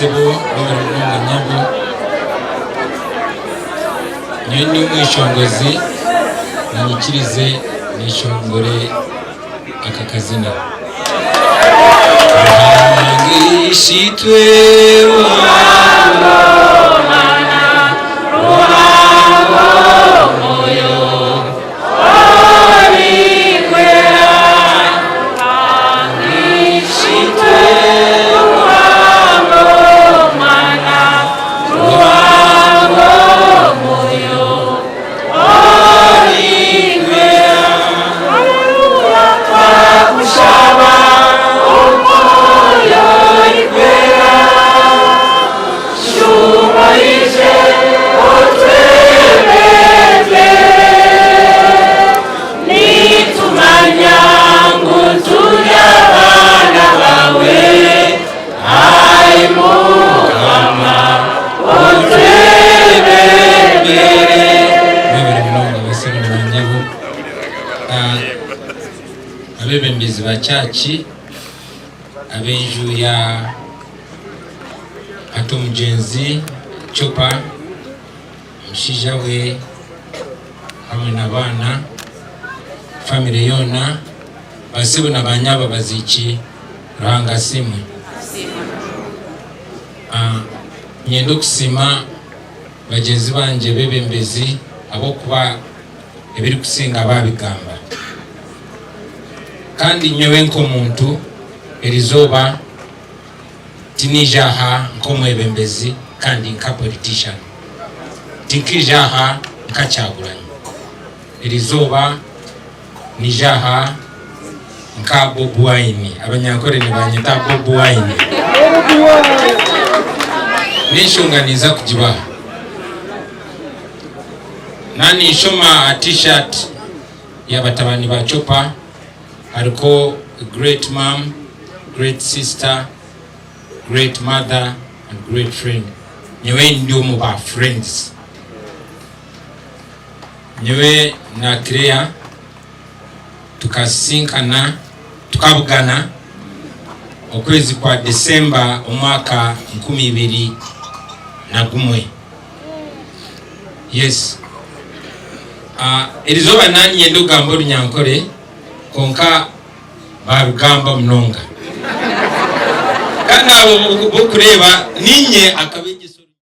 Basebo mwebare munonga nyabo. Nyowe ndi omweshongozi munyikirize neshongore aka kazina. Ruhanga Ishitwe Ruhanga Omwana Ruhanga Omwoyo Orikwera Ruhanga Ishitwe Ruhanga Omwana Ruhanga Omwoyo Orikwera Twakushaba Omwoyo Orikwera Shuuma oije otwebembere. Nitumanya ngu turi abaana baawe, Ai Mukama, otwebembere. Mwebare munonga basebo na banyabo. Abebembezi ba church, ab'enju ya Hati omugyenzi Chopa, omushaija we hamwe n'abaana, famire yoona, basebo na banyabo abaziiki, Ruhanga asiimwe. Niinyenda okusiima bagyenzi bangye bebembezi ahabw'okuba ebirikusinga baabigamba. Kandi nyowe nk'omuntu erizooba Tinaija aha nk'omwebembezi kandi nka politician. Tinkaija aha nka Kyagulanyi. Erizooba naija aha nka Bobi Wine. Abanyankore nibanyeta Bobi Wine. N'enshonga ninza kugibaha. Na ninshoma aha t-shirt ya batabani ba Chopa Hariko great mum, great sister, great mother and great friend. Nyowe ndi omu ba friends. Nyowe na Claire tukasisinkana tukabugana okwezi kwa December omwaka 2001. Yes. Uh, erizooba nanyenda okugamba orunyankore Kwonka baarugamba munonga. Kandi abo bu orikureeba niinye akabeegyesa.